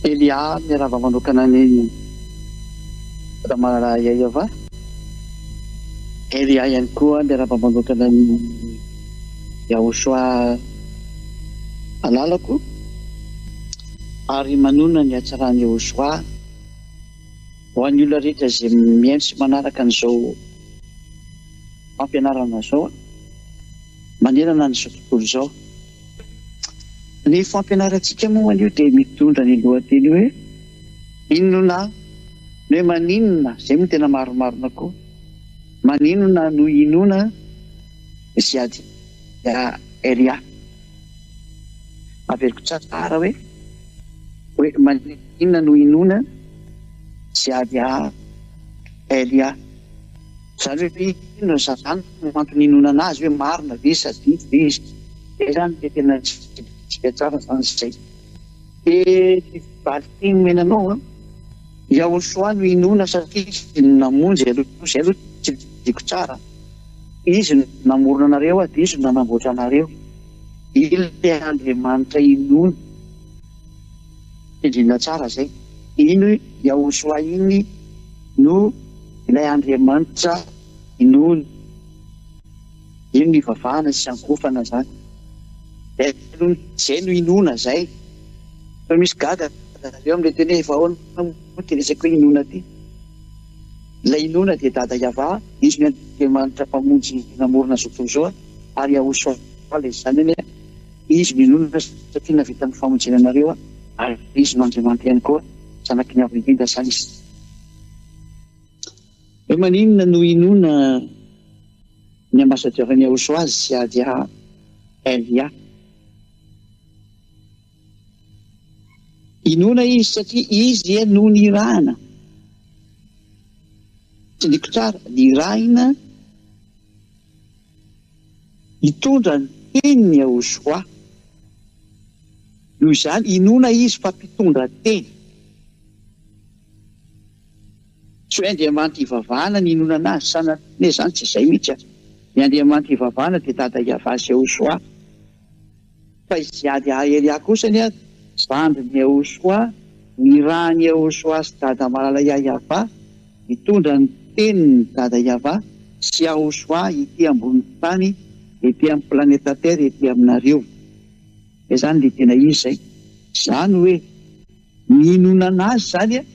Elia miarahaba manokana an'i Ramalala Yayava. Elia ihany koa miarahaba manokana an'i Yahoshua malalako ary manonona ny hatsaran'i Yahoshua ho an'ny olona rehetra izay mihaino sy manaraka an'izao fampianarana izao manerana an'izao tontolo izao. Ny fampianarantsika moa anio dia mitondra ny lohateny hoe Inona ny hoe maninona, izay moa tena marimarina koa, maninona no inoana ZADARIA. Averiko tsara hoe hoe maninona no inoana ZADARIA. Izany hoe inona izany no antony inoana anazy hoe marina ve sa diso ve izy? Izay izany dia tena tsy midika tsara izany izay. Dia ny valinteny omena anao an, Yahoshua no inoana satria izy no namonjy aloha, izay aloha tsy midiko tsara, izy no namorona anareo dia izy no nanamboatra anareo, ilay Andriamanitra inoana. Tendrena tsara zay. Iny Yahoshua iny no ilay Andriamanitra inoana. Iny no ivavahana sy iankohofana zany. Zay aloha zay no inoana zay. Fa misy gaga zareo amin'ilay teny hoe efa ahoana moa ity resaka hoe inoana ity. Ilay inoana dia Dada Yavah, izy no Andriamanitra Mpamonjy namorona izao tontolo izao ary Yahoshua ilay zanany. Izy no inoana satria nahavita ny famonjena anareo ary Izy no Andriamanitra ihany koa, Zanaky ny Avo Indrindra izany Izy. Hoe maninona no inoana ny ambassadeur an'i Yahoshua Ziadia Elia? Inoana izy satria izy dia no nirahana. Tsindriko tsara, nirahina. Hitondra ny teniny Yahoshuah. Noho izany, inoana izy fa mpitondra teny. Tsy hoe Andriamanitra ivavahana ny inoana anazy, sanatria izany tsy izay mihitsy a. Ny Andriamanitra ivavahana dia Dada Yavah sy Yahoshuah. Fa i Ziad Elia kosa anie zandrin'i Yahoshuah, nirahin'i Yahoshuah sy Dada Malala Yayavah hitondra ny tenin'i Dada Yavah sy Yahoshuah ety ambonin'ny tany, ety amin'ny planeta Terre, ety aminareo. Izay izany ilay tena izy izay. Izany hoe ny inoana azy izany an,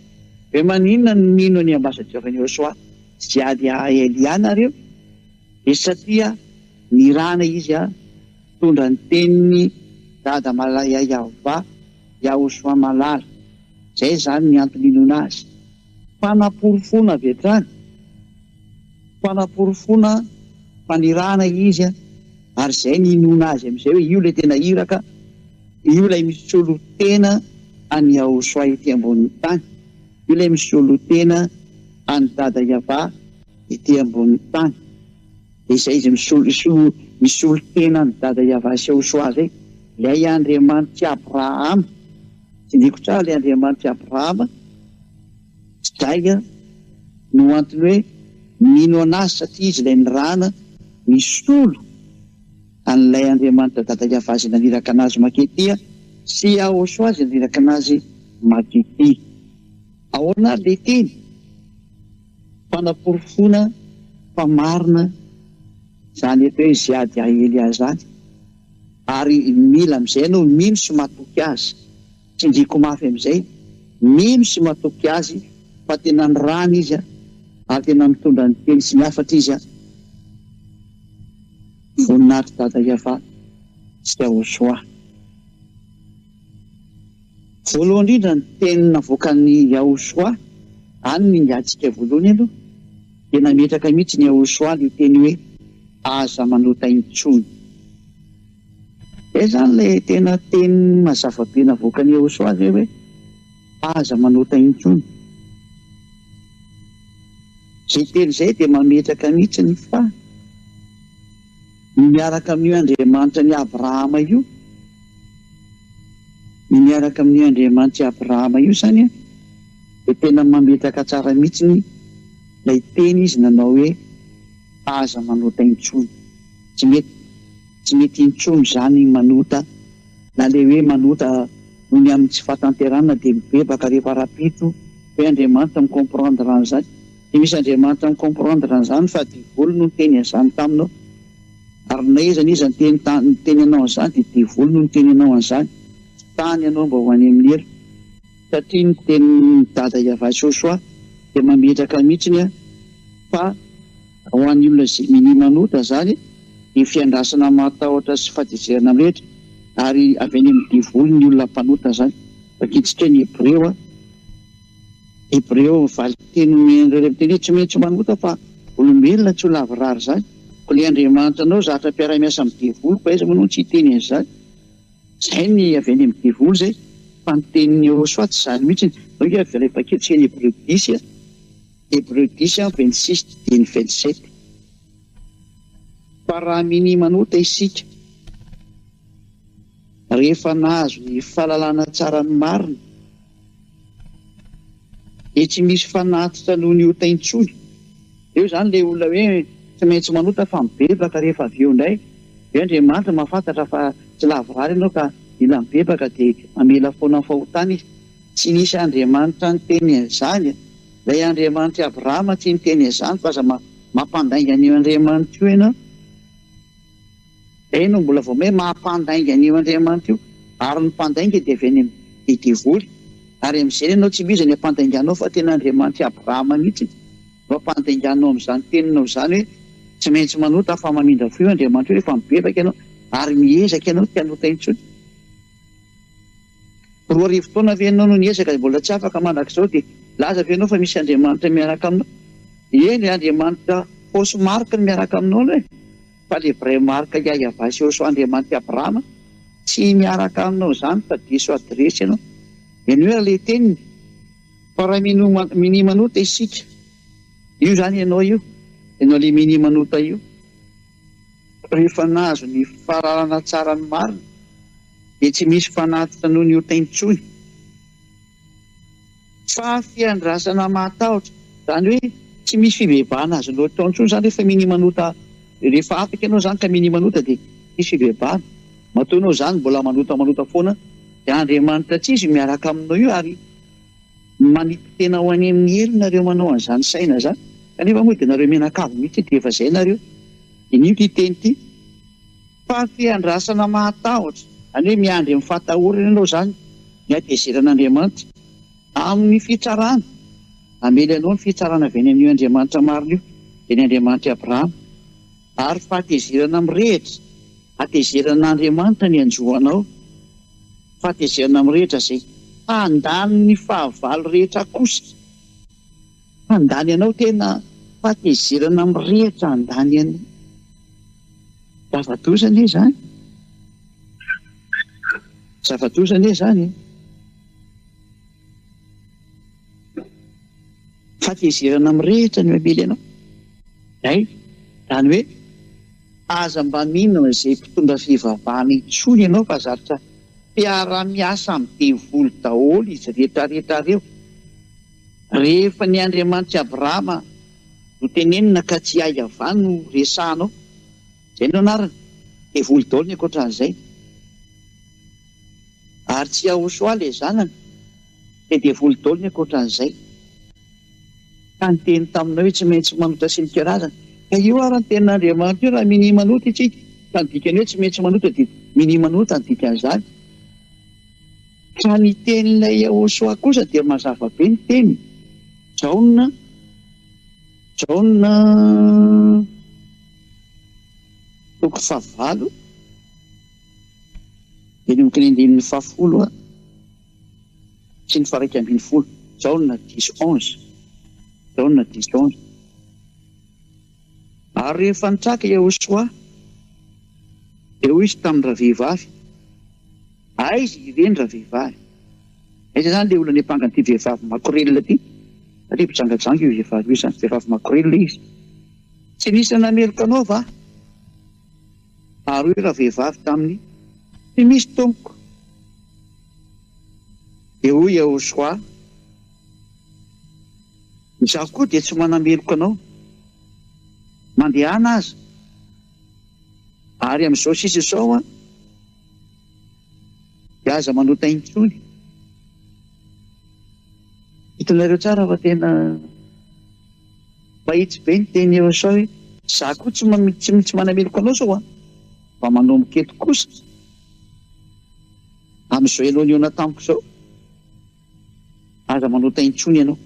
hoe maninona no mino an'i Ambassadeur an'i Yahoshuah Ziad Elia nareo? Dia satria nirahana izy an. Mitondra ny teniny Dada Malaya Yahvah Yahoshua Malala. Izay izany ny antony inoana azy. Fanaporofoana avy hatrany. Fanaporofoana fa nirahana izy ary izay ny inoana azy amin'izay hoe io ilay tena iraka, io ilay misolo tena an'i Yahoshua ety ambonin'ny tany, io ilay misolo tena an'i Dada Yavah ety ambonin'ny tany. Dia izay izy misolo isolo misolo tena an'i Dada Yavah sy Yahoshuah zay, ilay Andriamanitr'i Abrahama, tsindriko tsara ilay Andriamanitr'i Abrahama, zay no antony hoe mino an'azy satria izy ilay nirahana nisolo an'ilay Andriamanitra Dada Yavah izay naniraka an'azy makety sy Yahoshuah izay naniraka an'azy makety. Ahoana ary ilay teny? Fanaporofoana fa marina izany eto hoe Ziad Yaelia izany ary mila amin'izay ianao mino sy matoky azy. Tsindriako mafy amin'izay, mino sy matoky azy fa tena nirahana izy ary tena mitondra ny teny sy ny hafatra izy. Voninahitry Dada Yavah sy Yahoshua. Voalohany indrindra ny teny navoakan'i Yahoshuah, any ny ingahintsika voalohany aloha, dia nametraka mihitsy ny Yahoshuah ilay teny hoe aza manota intsony. Izay izany ilay tena teny mazava be navoakan'i Yahoshuah izay hoe aza manota intsony. Izay teny izay dia mametraka mihitsy ny fa ny miaraka amin'io Andriamanitra an'i Abrahama io, Ny miaraka amin'io Andriamanitr'i Abrahama io izany dia tena mametraka tsara mihitsy ilay teny izy nanao hoe aza manota intsony. Tsy mety, tsy mety intsony izany ny manota na ilay hoe manota Noho ny amin'ny tsy fahatanterahana dia mibebaka rehefa rahampitso hoe Andriamanitra mi-comprendre an'izany. Tsy misy Andriamanitra mi-comprendre an'izany fa devoly no niteny an'izany taminao. Ary na iza na iza niteny niteny anao an'izany dia devoly no niteny anao an'izany. Tsy tany ianao mba ho any amin'ny helo. Satria ny tenin'i Dada Yavah Joshua dia mametraka mihitsiny fa ho an'ny olona izay minia manota izany dia fiandrasana mahatahotra sy fahatezerana mirehitra ary avy any amin'ny devoly ny olona mpanota izany. Vakintsika ny Hebreo a. Hebreo valin-teny omen'ireo ilay miteny hoe tsy maintsy manota fa olombelona tsy ho lavorary izany. Koa ilay Andriamanitra anao zatra mpiara-miasa amin'ny devoly koa aiza moa ianao no tsy hiteny an'izany. Zay ny avy any amin'ny devoly zay fa ny tenin'i Yehosua tsy zany mihitsy. Donc avy ilay vakintsika ny Hebreo dix a. Hebreu dix a 26 dimy 27. Fa raha minia manota isika, rehefa nahazo ny fahalalana tsara ny marina, dia tsy misy fanatitra noho ny ota intsony. Eo izany ilay olona hoe tsy maintsy manota fa mibebaka rehefa avy eo indray. Hoe Andriamanitra mahafantatra fa tsy lavorary ianao ka mila mibebaka dia mamela foana ny fahotana izy. Tsy nisy Andriamanitra niteny an'izany. Ilay Andriamanitr'i Abrahama tsy niteny an'izany fa aza mampandainga an'io Andriamanitra io ianao. Izay no mbola vao may mampandainga an'io Andriamanitra io. Ary ny mpandainga dia avy any amin'ny devoly. Ary amin'izay ianao tsy miza ny ampandainganao fa tena Andriamanitr'i Abrahama mihitsy no ampandainganao amin'izany teninao izany hoe tsy maintsy manota fa mamindra fo io Andriamanitra io rehefa mibebaka ianao ary miezaka ianao tsy hanota intsony. 2000 taona ve ianao no niezaka dia mbola tsy afaka mandrakizao dia milaza ve ianao fa misy Andriamanitra miaraka aminao? Eny e, Andriamanitra fausse marque no miaraka aminao aloha e, fa le vrai marque Yahweh sy Yehosua Andriamanitr'i Abrahama tsy miaraka aminao izany fa diso adiresy ianao. Henoy ary le teniny fa raha minia manota isika, io izany ianao io, ianao le minia manota io, rehefa nahazo ny fahalalana tsara ny marina dia tsy misy fanatitra noho ny ota intsony fa fiandrasana mahatahotra, izany hoe tsy misy fibebahana azonao atao intsony izany rehefa minia manota, rehefa afaka ianao izany ka minia manota dia tsisy fibebahana, matoa ianao izany mbola manota manota foana dia Andriamanitra tsy izy miaraka aminao io ary manipy tena ho any amin'ny helo nareo manao an'izany saina izany kanefa moa dia nareo mianakavy mihitsy dia efa izay nareo, diniho ity teny ity. Fa fiandrasana mahatahotra, izany hoe miandry amin'ny fahatahorana ianao izany ny hatezeran'Andriamanitra amin'ny fitsarana. Hamely anao ny fitsarana avy any amin'io Andriamanitra marina io, dia ny Andriamanitr'i Abrahama. Ary fahatezerana mirehitra, hatezeran'Andriamanitra ny hanjo anao. Fahatezerana mirehitra izay handany ny fahavalo rehetra kosa. Handany anao tena fahatezerana mirehitra handany anao. Zava-doza anie izany. Zava-doza anie izany e. Fahatezerana mirehitra no hamely anao. Zay, izany hoe aza mba mino an'izay mpitondra fivavahana intsony ianao fa zatra mpiara-miasa amin'ny devoly daholo izy rehetra rehetra ireo. Rehefa ny Andriamanitr'i Abrahama no tenenina ka tsy i Yavah no resahanao, izay no anarany, devoly daholo ny ankoatran'izay. Ary tsy Yahoshua ilay zanany, dia devoly daholo ny ankoatran'izay. Ka niteny taminao hoe tsy maintsy manota sy ny karazany. Ka io ary ny tenin'Andriamanitra io raha minia manota isika, ka ny dikany hoe tsy maintsy manota dia minia manota ny dikan'izany. Fa ny tenin'ilay Yahoshuah kosa dia mazava be ny teniny, Jaona, Jaona toko fahavalo, manomboka ny andininy fahafolo sy ny faha-iraika ambin'ny folo, Jaona dix onze, Jaona dix onze. Ary rehefa nitraka Yahoshuah, dia hoy izy tamin-dravehivavy, Aiza ireny ravehivavy? Aiza izany ilay olona niampanga an'ity vehivavy makorelina ity? Satria mpijangajanga io vehivavy io izany, vehivavy makorelina izy. Tsy nisy nanameloka anao va? Ary hoy ravehivavy taminy, Tsy misy, tompoko. Dia hoy Yehosua, Izaho koa dia tsy manameloka anao. Mandehana aza. Ary amin'izao sisa izao, dia. Dia aza manota intsony. Hitanareo tsara fa tena mahitsy be ny teny Yehosua hoe, Za koa tsy tsy manameloka anao zao an! Fa manomboka eto kosa, amin'izao ianao nihaona tamiko izao, aza manota intsony ianao.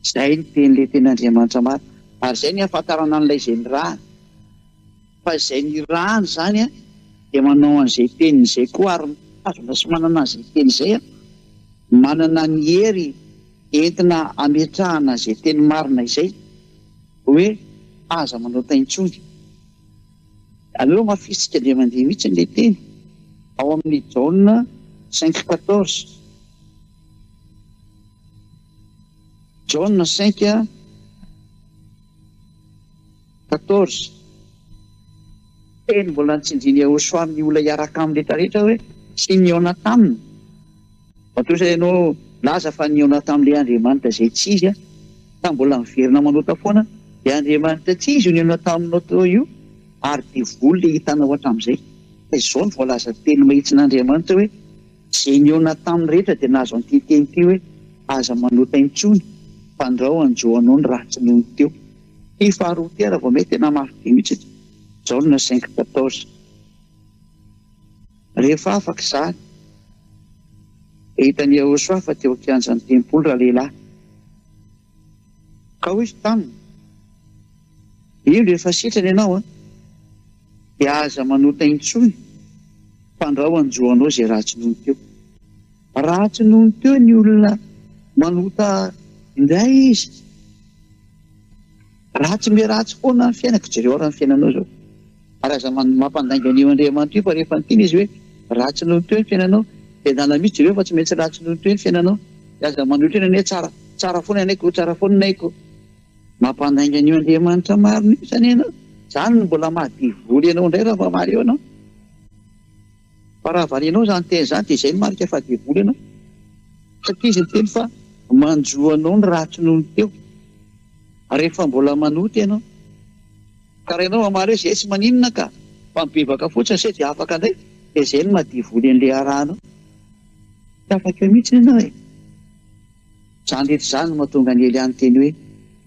Izay ny tenin'ilay tena Andriamanitra marina. Ary izay ny ahafantarana an'ilay izay nirahana. Fa izay nirahana izany dia manao an'izay teniny izay koa ary mitazona sy manana an'izay teny izay, manana ny hery entina hametrahana izay teny marina izay hoe aza manota intsony. Aleo hamafisika indray mandeha mihitsy ilay teny ao amin'ny Jaona cinq quatorze. Jaona cinq quatorze. Teny mbola nitsindrin'i Yehosua ny olona hiaraka aminy rehetra rehetra hoe tsy nihaona taminy. Matoa izay ianao milaza fa nihaona tamin'ilay Andriamanitra izay tsy izy ka mbola miverina manota foana dia Andriamanitra tsy izy io nihaona taminao teo io ary devoly ilay hitanao hatramin'izay. Fa izao no voalaza teny mahitsin'Andriamanitra hoe izay nihaona taminy rehetra dia nahazo an'ity teny ity hoe aza manota intsony fandrao hanjo anao ny ratsy noho ny teo. Ity faharoa ity ary vao mety tena mafy be mihitsy. Jaona cinq quatorze. Rehefa afaka izany, dia hitan'i Yehôsoa fa teo an-kianjan'ny tempoly ralehilahy. Ka hoy izy taminy, Indro, efa sitrana ianao an! Dia aza manota intsony, fandrao hanjo anao izay ratsy nony teo. Ratsy nony teo ny olona manota indray izy. Ratsy miharatsy foana ny fiainako, jereo ary ny fiainanao izao. Ary aza mampandainga an'io Andriamanitra io fa rehefa niteny izy hoe ratsy noho ny teo ny fiainanao dia adala mihitsy jereo fa tsy maintsy ratsy noho ny teo ny fiainanao dia aza manohitra eny anie tsara tsara foana ny aiko tsara foana ny aiko. Mampandainga an'io Andriamanitra marina io izany ianao. Izany no mbola maha devoly anao indray raha mamaly eo ianao. Fa raha valianao izany teny izany dia izay no marika fa devoly ianao. Satria izy niteny fa manjo anao ny ratsy noho ny teo. Rehefa mbola manota ianao. Ka raha ianao mamaly hoe zay tsy maninona ka, fa mibebaka fotsiny se dia afaka indray, dia zay no maha devoly an'le arahanao. Tsy afaka eo mihitsy ianao e. Zany rehetra izany no mahatonga an'i Elia niteny hoe,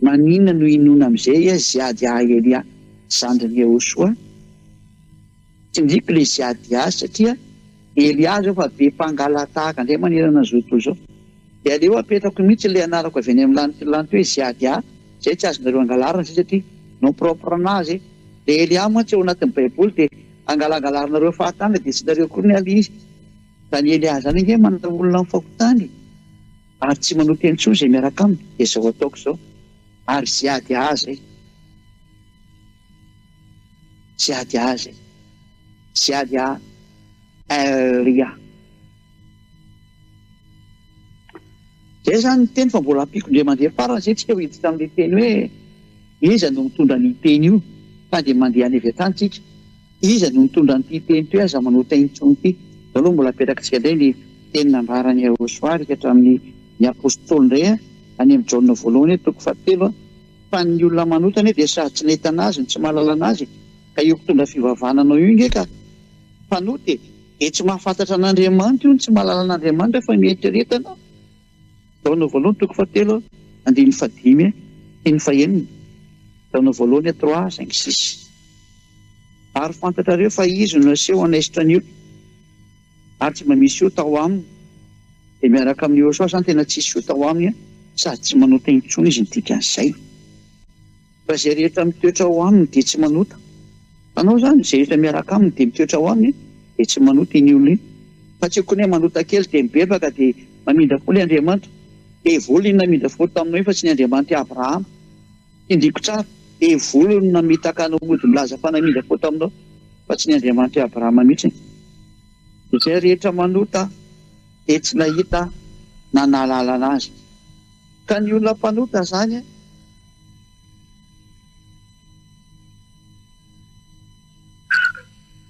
Maninona no inoana amin'izay ia Ziady ahy Elia, zandrin'i Yehoshua? Tsindriako ilay Ziady ahy satria Elia zao fa be mpangalatahaka indray manerana an'izao tontolo izao. Dia aleo apetrako mihitsy ilay anarako avy any amin'ny lanitra lanitra hoe Ziadia, izay tsy azonareo angalarina izay satria nom propre an'azy e. Ilay Elia mantsy ao anatin'ny baiboly dia angalangalarinareo fahatany dia tsy nareo akory ny ilay izy. Izany Elia izany ange manana olona amin'ny fahotany e. Ary tsy manota intsony izay miaraka aminy dia izao ataoko izao. Ary Ziadia izay. Ziadia izay. Ziadia Elia. Zay zany ny teny fa mbola ampiako indray mandeha farany zay tsika ho hiditra amin'ilay teny hoe iza no mitondra an'io teny io fa dia mandeha any avy hatrany tsika. Iza no mitondra an'ity teny ity hoe aza manota intsony ity. Zao aloha mbola apetrakitsika indray ny teny nambaran'i Yahoshuah ary hatramin'ny ny apostoly indray any amin'ny Jaona voalohany toko fahatelo fa ny olona manota anie dia sady tsy nahita an'azy no tsy mahalala an'azy ka io mpitondra fivavahana anao io nge ka mpanota e! Dia tsy mahafantatra an'Andriamanitra io no tsy mahalala an'Andriamanitra fa mieritrereta anao. Jaona voalohany toko fahatelo andininy fahadimy sy ny fahenina. Jaona voalohany trois cinq six. Ary fantatrareo fa Izy no naseho hanaisotra ny ota, ary tsy mba misy ota ao aminy. Dia miaraka amin'i Yehosua izany tena tsisy ota ao aminy sady tsy manota intsony izy ny dikan'izay. Fa izay rehetra mitoetra ao aminy dia tsy manota. Anao izany, izay rehetra miaraka aminy dia mitoetra ao aminy dia tsy manota iny olona iny. Fa tsy akory ny hoe manota kely dia mibebaka dia mamindra fo ilay Andriamanitra. Devoly iny namindra fo taminao iny fa tsy ny Andriamanitr'i Abrahama. Tsindriako tsara, devoly no namitaka anao mody milaza fa namindra fo taminao fa tsy ny Andriamanitr'i Abrahama mihitsy. Izay rehetra manota dia tsy nahita na nahalalana azy. Ka ny olona mpanota izany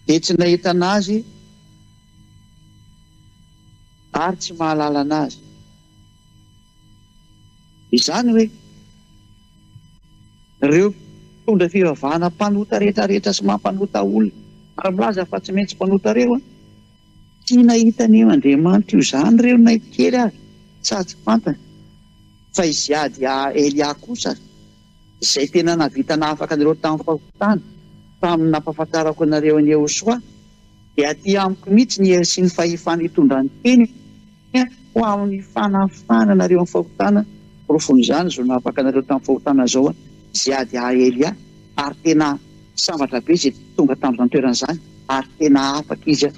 dia tsy nahita an'azy ary tsy mahalala an'azy. Izany hoe ireo mpitondra fivavahana mpanota rehetra rehetra sy mampanota olona ary milaza fa tsy maintsy mpanota ireo an! Tsy nahita an'io Andriamanitra io izany ireo na kely aza, sady tsy fantany. Fa i Ziad Elia kosa, izay tena nahavita nahafaka anareo tamin'ny fahotana, tamin'ny nampahafantarako anareo an'i Yehosua, dia aty amiko mihitsy ny hery sy ny fahefana hitondra ny teny ho amin'ny fanafahana anareo amin'ny fahotana, porofon'izany izao nahafaka anareo tamin'ny fahotana izao Ziad Elia, ary tena sambatra be izay tonga tamin'izany toerana izany, ary tena afaka izy.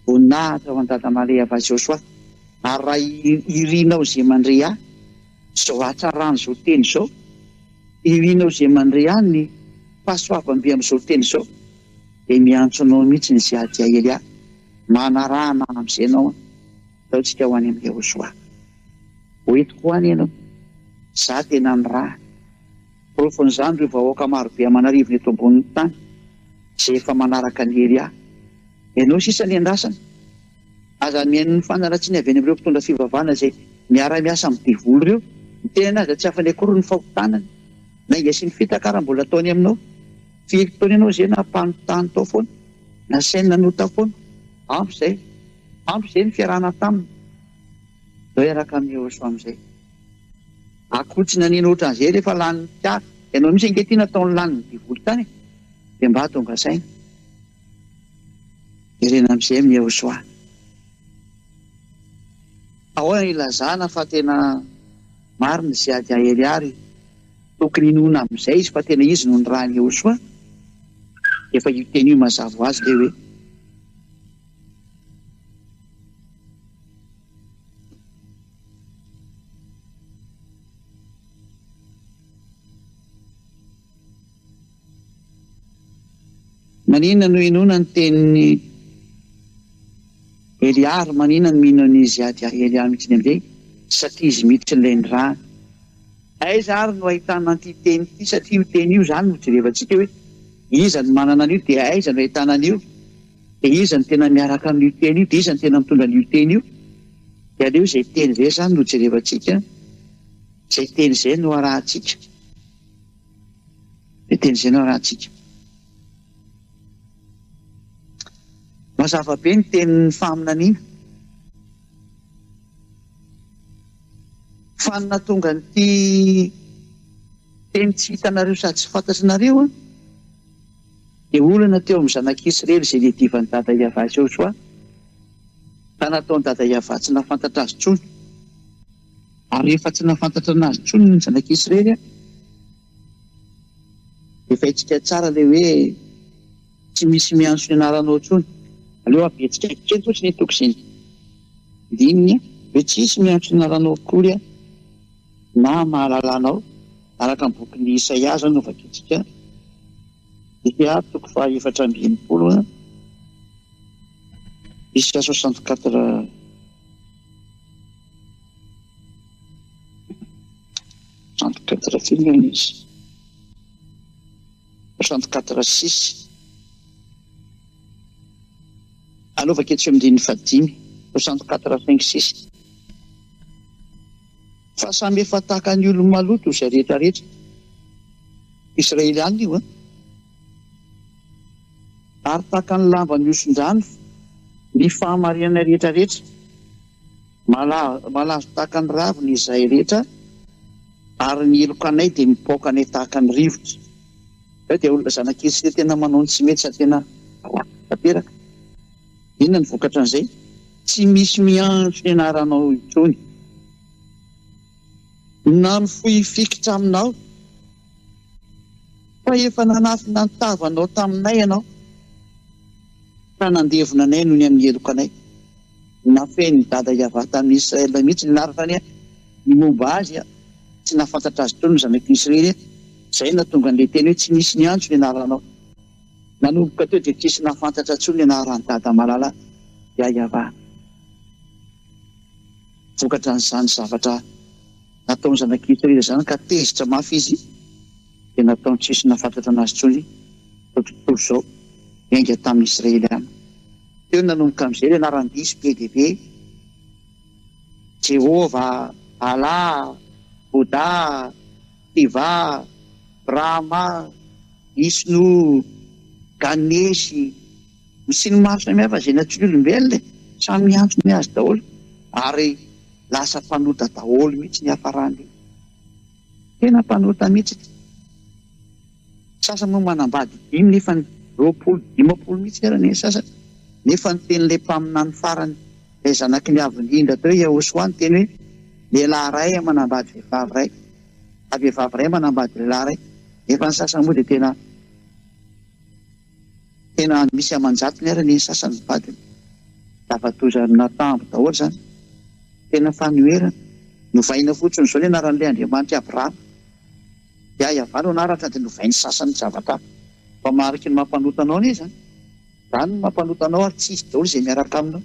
Voninahitra ho an'i Dada Maria Vaziosua. Ary raha irinao izay mandre ahy izao hatsaran' izao teny izao, irinao izay mandre ahy ny fahasoavam-be amin'izao teny izao, dia miantso anao mihitsy ny Ziadia Elia. Manarahana amin'izay ianao an. Ndao tsika ho any amin'i Yehosoa. Ho entiko ho any ianao. Izaho tena nirahana. Porofon'izany ireo vahoaka marobe aman'arivony eto ambonin'ny tany izay efa manaraka an'i Elia. Ianao sisa ny andrasana. Aza mihaino ny fanaratsiana avy any amin'ireo mpitondra fivavahana izay miara-miasa amin'ny devoly ireo. Ny tenany aza tsy afany akory ny fahotanany. Lainga sy ny fitaka ara mbola ataony aminao. Firy taona ianao izay nampanontany tao foana, nasainy nanota foana. Ampy izay. Ampy izay ny fiarahana taminy. Ndao hiaraka amin'i Yehosua amin'izay. Akoho tsy naneno ohatran'izay rehefa lanin'ny fiara. Ianao mihitsy ange ity nataony lanin'ny devoly tany e. Dia mba tonga saina. Jerena amin'izay amin'i Yehosua. Ahoana ilazana fa tena marina izay ady ahery ary tokony hinoana amin'izay izy fa tena izy no nirahin'i Yehosua? Efa io teny io mazava ho azy ilay hoe. Maninona no inoana ny tenin'i Elia ary maninona no mino an'i Ziad Elia mihitsy amin'izay? Satria izy mihitsy ilay nirahana. Aiza ary no ahitana an'ity teny ity satria io teny io izany no jerevantsika hoe iza no manana an'io dia aiza no ahitana an'io dia iza no tena miaraka amin'io teny io dia iza no tena mitondra an'io teny io dia aleo izay teny izay izany no jerevantsika, izay teny izay no arahantsika. Dia teny izay no arahantsika. Mazava be ny tenin'ny faminaniana. Fa ny nahatonga an'ity teny tsy hitanareo sady tsy fantatrinareo dia olana teo amin'ny zanak'Israely izay niadivan'i Dada Yavah sy Josoa ka nataon'i Dada Yavah tsy nahafantatra azy intsony. Ary rehefa tsy nahafantatra an'azy intsony ny zanak'Israely, efa haintsika tsara ilay hoe tsy misy miantso ny anaranao intsony. Aleo habetsika kely fotsiny ny toko sy ny andininy hoe tsy hisy miantso ny anaranao akory na mahalala anao, araka ny bokin'i Isaia izao no vakintsika, Isaia toko faha 64, Isaia 64. 64 firy moa izy? 64 six. Aleo vakio tsy andininy fahadimy. 64 cinq six. Fa samy efa tahaka ny olo-maloto izay rehetra rehetra. Israeliana io an. Ary tahaka ny lamba mihoson-drano ny fahamarinana rehetra rehetra. Malazo tahaka ny ravina izahay rehetra, ary ny heloka anay dia mipaoka anay tahaka ny rivotra. Ireo dia olona zanak'Israely tena manao ny tsy mety sady tena ratsy tanteraka. Inona no vokatran'izay? Tsy misy miantso ny anaranao intsony, na mifoy hifikitra aminao, fa efa nanafina ny tavanao taminay ianao, ka nandevona anay noho ny amin'ny helokanay. Nafehin'i Dada Yavah tamin'i Israel mihitsy ny anarany, ny momba azy, tsy nahafantatra azy intsony ny zanak'i Israely, izay no nahatonga an'ilay teny hoe tsy nisy niantso ny anaranao. Nanomboka teo dia tsisy nahafantatra intsony ny anaran'i Dada Malala Yavah. Vokatra an'izany zavatra nataon'ny zanak'i Israely izany ka tezitra mafy izy dia nataony tsisy nahafantatra an'azy intsony izao tontolo izao, niainga tamin'ny Israeliana. Teo no nanomboka amin'izay ilay anaran-diso be dia be, Jehovah, Allah, Bouddha, Shiva, Brahma, Vishnu, Ganesh, sy ny maro samihafa izay nantsoin'ny olombelona e! Samy miantso ny azy daholo ary lasa mpanota daholo mihitsy ny hiafarany. Tena mpanota mihitsy. Sasany moa manambady dimy nefa ny 20, 50 mihitsy ara ny sasany. Nefa ny tenin'ilay mpaminany farany, ilay zanaky ny avo indrindra teo hoe Yahosoa niteny hoe lehilahy iray manambady vehivavy iray, ary vehivavy iray manambady lehilahy iray. Nefa ny sasany moa dia tena tena misy aman-jatony ara ny sasany ny vadiny. Zava-doza natambo daholo izany. Tena fanoherana. Novaina fotsiny izao ny anaran'ilay Andriamanitr'i Abrahama. Dia Yavah no anarany fa dia novain'ny sasany zavatra hafa. Fa mariky ny mampanota anao anie izany. Izany no mampanota anao ary tsy izy daholo izay miaraka aminao.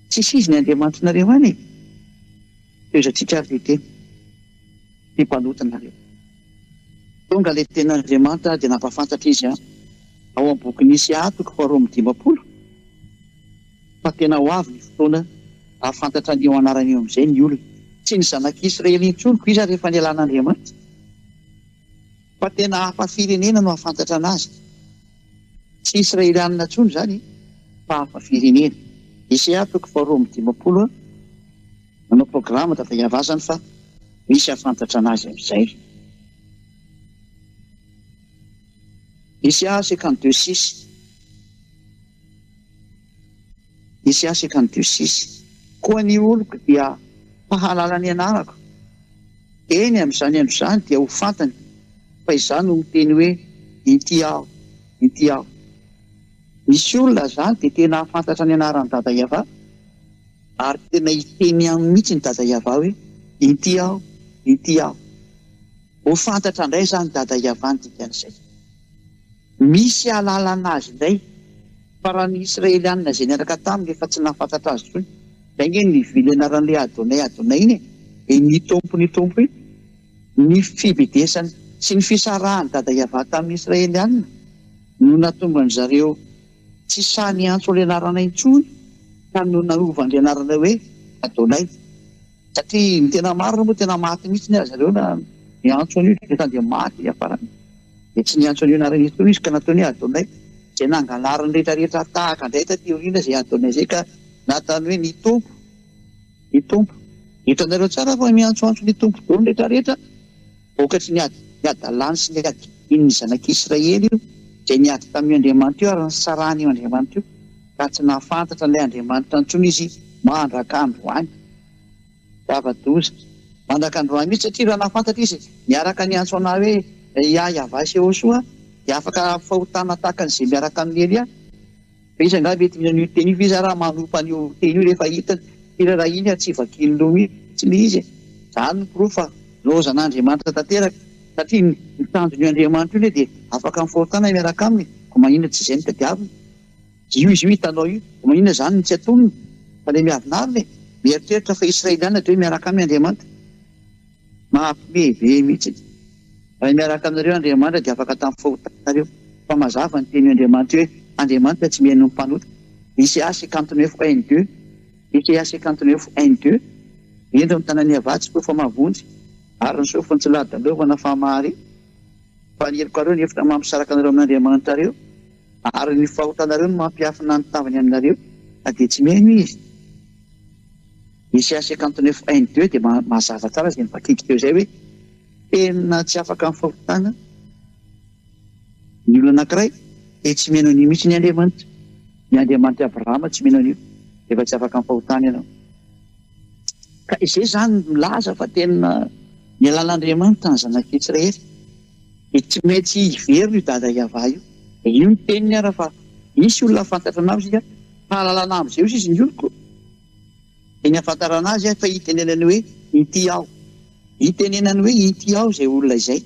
Tsisy izy ny Andriamanitrinareo any e! Tohizantsika ary ity teny. Ity mpanota nareo. Tonga ilay tenin'Andriamanitra dia nampahafantatra izy an, ao amin'ny bokin'i Isaia toko faharoa amby 50 fa tena ho avy ny fotoana hahafantatra an'io anarana io amin'izay ny olona. Tsy ny zanak'Israely intsony koa izy ary efa nialan'Andriamanitra. Fa tena hafa firenena no hahafantatra an'azy. Tsy Israelianina intsony izany fa hafa firenena. Isaia toko faharoa amby 50 a. Nanao programa Dada Iavazany fa misy hahafantatra an'azy amin'izay. Isaia 52 6. Isaia 52 6. Koa ny oloko dia hahalala ny anarako. Eny, amin'izany andro izany dia ho fantany fa izaho no miteny hoe, Inty aho, inty aho. Misy olona izany dia tena hahafantatra ny anaran'i Dada Iavah, ary tena hiteny aminy mihitsy ny Dada Iavah hoe, Inty aho, inty aho. Ho fantatra indray izany Dada Iavah ny dikan'izay. Misy ahalalana azy indray, fa raha ny Israelianina izay niaraka taminy efa tsy nahafantatra azy intsony, izay ange no nivily anaran'ilay Adonai Adonai iny e, dia ny Tompo ny Tompo iny. Ny fibedesany sy ny fisarahan'i Dada Yavah tamin'ny Israelianina no nahatonga an-dry zareo tsy sahy niantso ilay anarana intsony ka no nanova an'ilay anarana hoe Adonai. Satria ny tena marina moa tena maty mihitsy ny azy ireo na niantso an'io dia efa dia maty hiafarany. Dia tsy niantso an'io anarana io intsony izy ka nataony hoe Adonai. Izay nangalariny rehetra rehetra tahaka indray taty aoriana izay Adonai izay ka nataony hoe ny Tompo. Ny Tompo. Hitanareo tsara fa miantsoantso ny Tompo daholo ny rehetra rehetra vokatry ny ady ny hadalany sy ny hadian'ny zanak'Israely io izay niady tamin'io Andriamanitra io ary nisarahana io Andriamanitra io ka tsy nahafantatra an'ilay Andriamanitra intsony izy mandraka androany. Zava-doza. Mandraka androany mihitsy satria raha nahafantatra izy niaraka niantso anah hoe Yah Yavah sy Yehosua dia afaka fahotana tahaka an'izay miaraka amin'i Elia. Fa iza angaha mety mino an'io teny io fa iza raha manompa an'io teny io rehefa hitany firy raha iny ary tsy vakiany loha mihitsy le izy e! Zany no porofo fa lozan'Andriamanitra tanteraka satria ny tanjon'io Andriamanitra io anie dia afaka mifahotana miaraka aminy koa maninona tsy izay no tadiaviny? Io izy io hitanao io koa maninona zany no tsy atonony fa le miavonavona e! Mieritreritra fa Israeliana dia hoe miaraka aminy Andriamanitra. Mahapimehy be mihitsy. Raha miaraka aminareo Andriamanitra dia afaka tamin'ny fahotanareo. Fa mazava ny tenin'io Andriamanitra io hoe Andriamanitra tsy mihaino ny mpanota. ICA 59 un deux ICA 59 un deux Indro ny tanan'i Yavah tsy koa fa mahavonjy, ary ny sofiny tsy ladalovana fa mahare. Fa ny helokareo ny efitra mampisaraka anareo amin'Andriamanitrareo, ary ny fahotanareo no mampiafina ny tavany aminareo, ka dia tsy mihaino Izy. ICA 59 un deux dia mazava tsara izay novakiako teo izay hoe tena tsy afaka amin'ny fahotana ny olona anankiray dia tsy mihaino an'io mihitsy ny Andriamanitra. Ny Andriamanitr'i Abrahama tsy mino an'io rehefa tsy afaka amin'ny fahotana ianao. Ka izay izany milaza fa tena ny alalan'Andriamanitra ny zanak'Israely dia tsy maintsy hiverina io Dada Yavah io. Dia io ny teniny ara fa misy olona fantatra anao isika hahalalana amin'izay ozy izy ny oloko. Dia ny ahafantarana azy fa hitenenany hoe inty aho. Hitenenany hoe inty aho izay olona izay.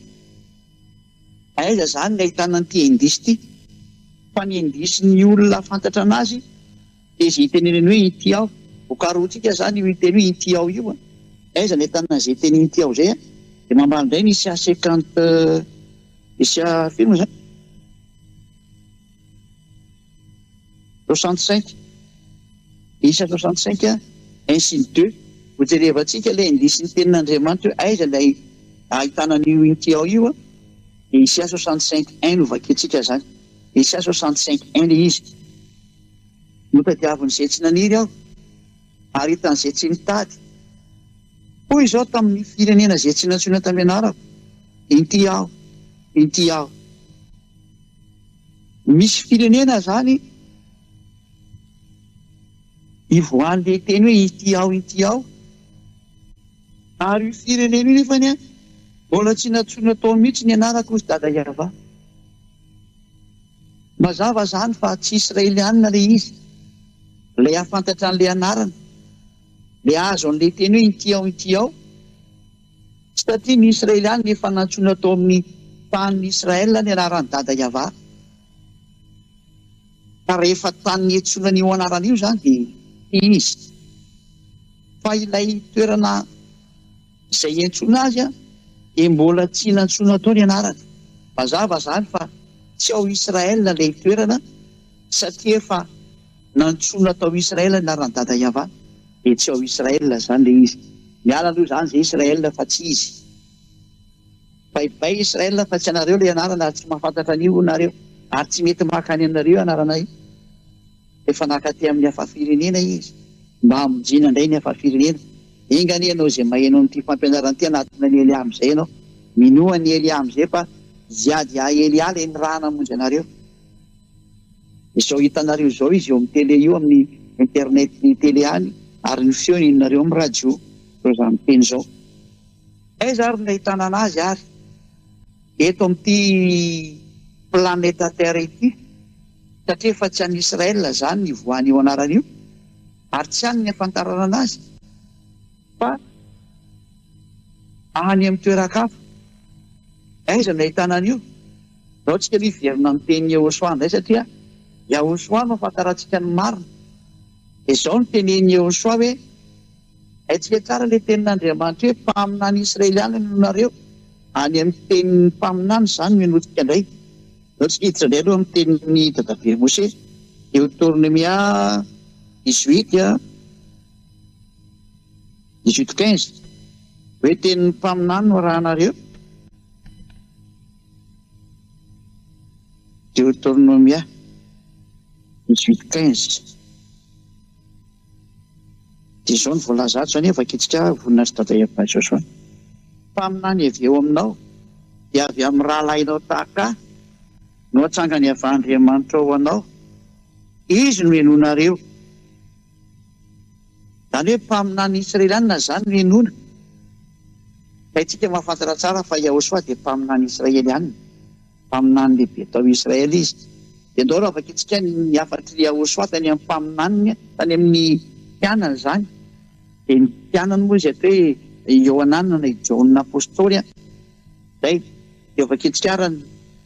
Aiza izany ny ahitana an'ity indice ity? Fa ny indice ny olona fantatra anazy dia izay hitenenany hoe inty aho. Ho karohintsika izany io hiteny hoe inty aho io an. Aiza ny ahitana an'izay teny inty aho izay an? Dia mamaly indray ny ICA 50, ICA firy moa izany? 65. Isa 65 un sy ny deux. Ho jerevantsika ilay indice ny tenin'Andriamanitra hoe aiza ilay ahitana an'io inty ao io an. Dia Isa 65 un no vakintsika izany. Isa 65 un ilay izy. Notadiavin'izay tsy naniry aho, ary hitan'izay tsy nitady. Hoy izao tamin'ny firenena izay tsy nantsoina tamin'ny anarako, Inty aho, inty aho. Misy firenena izany ivoahan'ilay teny hoe inty aho, inty aho, ary io firenena io nefany mbola tsy nantsoina tao mihitsy ny anarako, hoy Dada Yavah. Mazava izany fa tsy Israelianina ilay izy, ilay hahafantatra an'ilay anarana, ilay hahazo an'ilay teny hoe inty aho, inty aho, satria ny Israelianina efa nantsoina tao amin'ny tanin'i Israel ny anaran'i Dada Yavah. Ka rehefa tany niantsoana an'io anarana io izany dia tsy izy. Fa ilay toerana izay iantsoana azy dia mbola tsy nantsoina tao ny anarany. Mazava izany fa tsy ao Israel ilay toerana satria efa nantsoina tao Israel ny anaran'i Dada Yavah dia tsy ao Israel izany ilay izy. Miala aloha izany izay Israel fa tsy izy. Bye bye Israel fa tsy anareo ilay anarana ary tsy mahafantatra an'io nareo ary tsy mety maka any aminareo io anarana io. Efa naka aty amin'ny hafa firenena izy mba hamonjena indray ny hafa firenena. Enga anie ianao izay maheno an'ity fampianarana ity hanatona an'i Elia amin'izay ianao. Minoa an'i Elia amin'izay fa Ziad ya Elia ilay nirahana hamonjy anareo. Izao hitanareo izao izy eo amin'ny télé io amin'ny internet ny télé any ary ny feony henonareo amin'ny radio izao za miteny izao. Aiza ary no nahitana anazy ary? Eto amin'ity planeta terre ity satria efa tsy any Israël izany ny ivoahan'io anarana io ary tsy any ny afantarana anazy fa any amin'ny toeran-kafa. Aiza no ahitana an'io? Ndao tsika aloha hiverina amin'ny tenin'i Yehosua indray satria Yahosua no afantarantsika ny marina. Dia izao no tenenin'i Yehosua hoe, Haintsika tsara ilay tenin'Andriamanitra hoe mpaminany Israeliana no nareo. Any amin'ny tenin'ny mpaminany izany no henointsika indray. Ndao tsika hiditra indray aloha amin'ny tenin'i dadabe Mose, Deoteronomia 18 18 15, hoe tenin'ny mpaminany no arahanareo. Deoteronomia 18 15. Dia izao no voalaza ato izany hoe vakintsika voninahitry Dada Yavah Josoa. Mpaminany avy eo aminao, dia avy amin'ny rahalahinao tahaka ahy, no hatsangan'i Yavah Andriamanitrao ho anao. Izy no henoinareo. Izany hoe mpaminany Israelianina izany no henoina. Haintsika mahafantatra tsara fa Yahoshua dia mpaminany Israelianina. Mpaminany lehibe tao Israely izy. Dia ndao raha vakintsika ny hafatr'i Yahoshuah tany amin'ny mpaminaniny, tany amin'ny mpianany izany. Dia ny mpianany moa izay atao hoe i Iohanana na i Jaona Apostoly. Izay. Dia vakintsika ary ny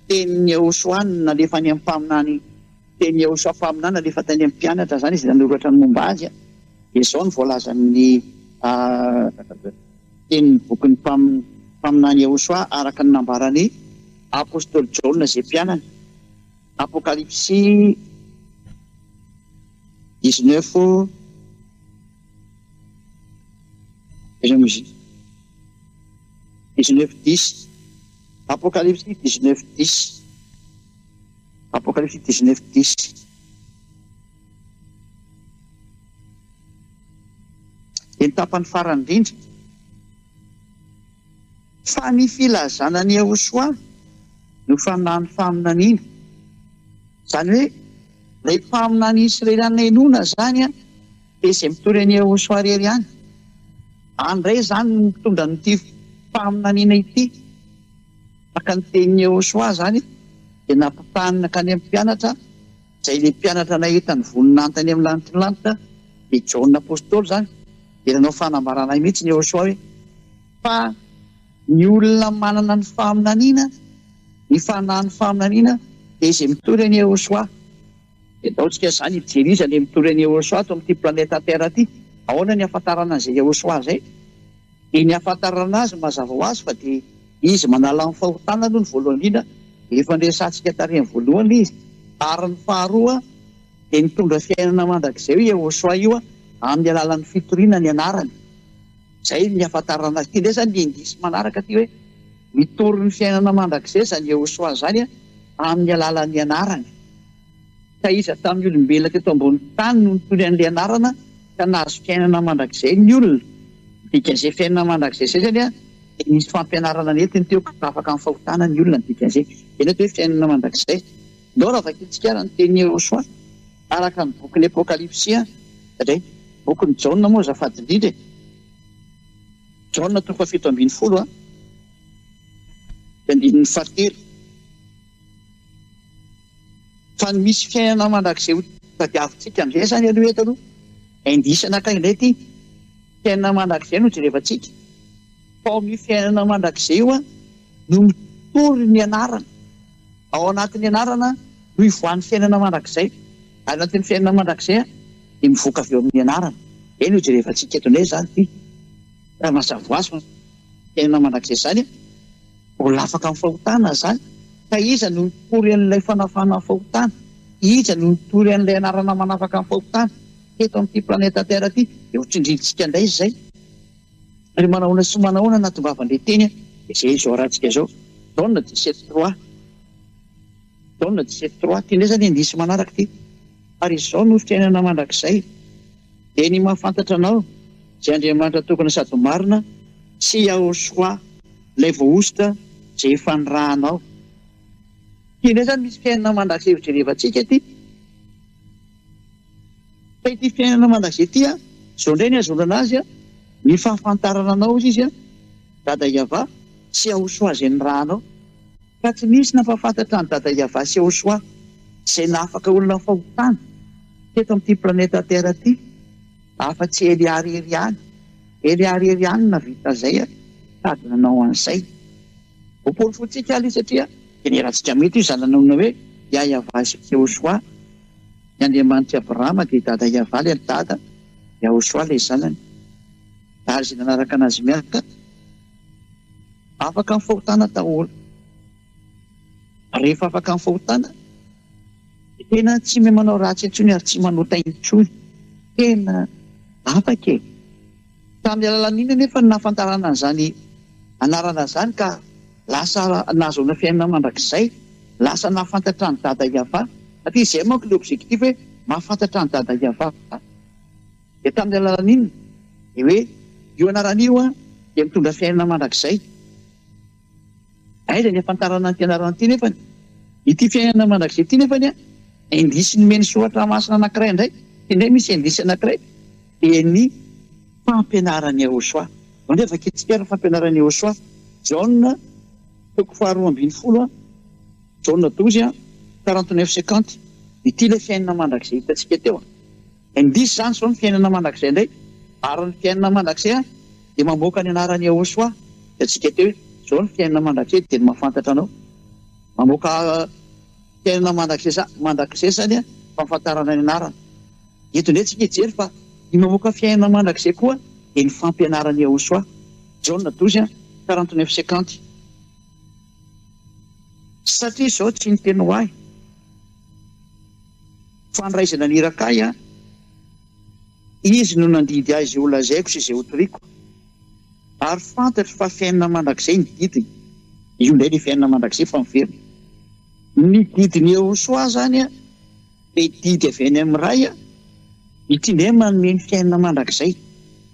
tenin'i Yahoshuah nalefa any amin'ny mpaminany, tenin'i Yahoshuah mpaminany nalefa tany amin'ny mpianatra izany izy nanoratra ny momba azy. Dia izao no voalazan'ny tenin'ny bokin'ny mpaminany Yehosua araka ny nambaran'ny apostoly Jaona izay mpianany, Apokalypsy 19 19 dix, Apokalypsy 19 dix, Apokalypsy 19 dix. Dia ny tapany farany indrindra. Fa ny filazana an'i Yehosua no fanahin'ny faminaniana. Izany hoe ilay mpaminany Israeliana henoina izany dia izay mitory an'i Yehosua irery ihany. Any indray izany no mitondra an'ity faminaniana ity. Araka ny tenin'i Yehosua izany dia nampitahany nankany amin'ny mpianatra. Izay ilay mpianatra nahita ny voninahiny tany amin'ny lanitry ny lanitra, dia Jaona Apostoly izany, dia nanao fanambarana mihitsy ny Yehosua hoe, Fa ny olona manana ny faminaniana, ny fanahin'ny faminaniana, dia izay mitory an'i Yehosua. Dia ataontsika izany hijery iza ilay mitory an'i Yehosua ato amin'ity planeta Terre ity. Ahoana ny hahafantarana an'izay Yehosua izay? Dia ny hahafantarana azy mazava ho azy fa dia izy manala ny fahotana aloha ny voalohany indrindra, efa niresahantsika tary amin'ny voalohany ilay izy, ary ny faharoa dia nitondra fiainana mandrakizay io Yehosua io amin'ny alalan'ny fitoriana ny anarany. Izay ny hahafantarana azy. Ity indray izany ny indice manaraka ity hoe mitory ny fiainana mandrakizay izany Yehosua izany amin'ny alalan'ny anarany. Ka iza tamin'ny olombelona teto ambony tany no nitory an'ilay anarana ka nahazo fiainana mandrakizay ny olona? Ny dikan'izay fiainana mandrakizay izay izany dia nisy fampianarana nentiny teo ka afaka amin'ny fahotana ny olona ny dikan'izay. Izay no atao hoe fiainana mandrakizay. Ndao raha vakintsika ary ny tenin'i Yehosua araka ny bokin'ny Apokalypsy indray. Bokin'i Jaona moa azafady indrindra e. Jaona toko faha-17 dia andininy fahatelo. Fa ny misy fiainana mandrakizay ho tadiavintsika amin'izay izany aloha eto aloha, indice anankiray indray ity, fiainana mandrakizay no jerevantsika. Fa ao amin'io fiainana mandrakizay io no mitory ny anarana. Ao anatin'ny anarana no ivoahan'ny fiainana mandrakizay. Ary anatin'ny fiainana mandrakizay dia mivoaka avy eo amin'ny anarana. Izay no jerevantsika eto indray izany ity. Raha mazava ho azy fa fiainana mandrakizay izany Mbola afaka amin'ny fahotana izany? Ka iza no nitory an'ilay fanafahana ny fahotana? Iza no nitory an'ilay anarana manafaka ny fahotana teto amin'ity planeta Terre ity? Dia ho tsindrintsika indray izay. Ary manahoana sy manahoana nahatongavan'ilay teny dia izay izao arahantsika izao. Jaona 17 trois. Jaona 17 trois. Ity indray izany indisy manaraka ity. Ary izao no fiainana mandrakizay. Dia ny mahafantatra anao, izay Andriamanitra tokana sady marina, sy Yahoshuah, ilay voahosotra izay efa nirahanao. Ity indray izany misy fiainana mandrakizay hojerevantsika ity. Fa ity fiainana mandrakizay ity, izao indray ny ahazoana azy, ny fahafantarana anao hozy izy, Dada Yavah, sy Yahoshuah izay nirahanao. Fa tsy nisy nampahafantatra an'i Dada Yavah sy Yahoshuah izay nahafaka olona amin'ny fahotana teto amin'ity planeta Terre ity afa-tsy Elia irery ihany. Elia irery ihany no nahavita an'izay sady nanao an'izay. Hoporofointsika aloha satria generantsika mety io izany nanonona hoe Yah Yavah sy Yahoshuah ny Andriamanitr'i Abrahama dia Dada Yavah ilay Dada, Yahoshuah ilay zanany ary izay nanaraka an'azy miaraka. Afaka amin'ny fahotana daholo. Rehefa afaka amin'ny fahotana, dia tena tsy mahay manao ratsy intsony ary tsy manota intsony. Tena afaka e! Tamin'ny alalan'inona anefa no nahafantarana an'izany anarana izany ka lasa nahazoana fiainana mandrakizay, lasa nahafantatra an'i Dada Yavah? Satria izay manko ilay objectif hoe mahafantatra an'i Dada Yavah. Dia tamin'ny alalan'inona? Dia hoe io anarana io dia mitondra fiainana mandrakizay. Aiza ny ahafantarana an'ity anarana ity nefany? Ity fiainana mandrakizay ity nefany an, indice nomen'ny soratra masina anankiray indray, ity indray misy indice anankiray, dia ny fampianaran'i Yahoshuah. Andeha vakintsika ary ny fampianaran'i Yahoshuah. Jaona toko faharoa ambinifolo an, Jaona 12 an, 49 50. Ity ilay fiainana mandrakizay hitantsika teo an. Indrisy izany izao ny fiainana mandrakizay indray, ary ny fiainana mandrakizay dia mamoaka ny anaran'i Yahoshuah, hitantsika teo hoe izao ny fiainana mandrakizay dia ny mahafantatra anao. Mamoaka fiainana mandrakizay mandrakizay izany fahafantarana ny anarana. Eto indray tsika hijery fa ny mamoaka fiainana mandrakizay koa dia ny fampianaran'i Yahoshuah. Jaona 12, 49 50. Satria izao tsy niteny ho ahy. Fandraisana ny iraka ahy an! Izy no nandidy ahy izay ho lazaiko sy izay ho toriko. Ary fantatro fa fiainana mandrakizay ny didiny. Io indray ilay fiainana mandrakizay fa miverina. Ny didin'i Yehosua izany an, dia didy avy any amin'ny Ray an, ity indray manome ny fiainana mandrakizay.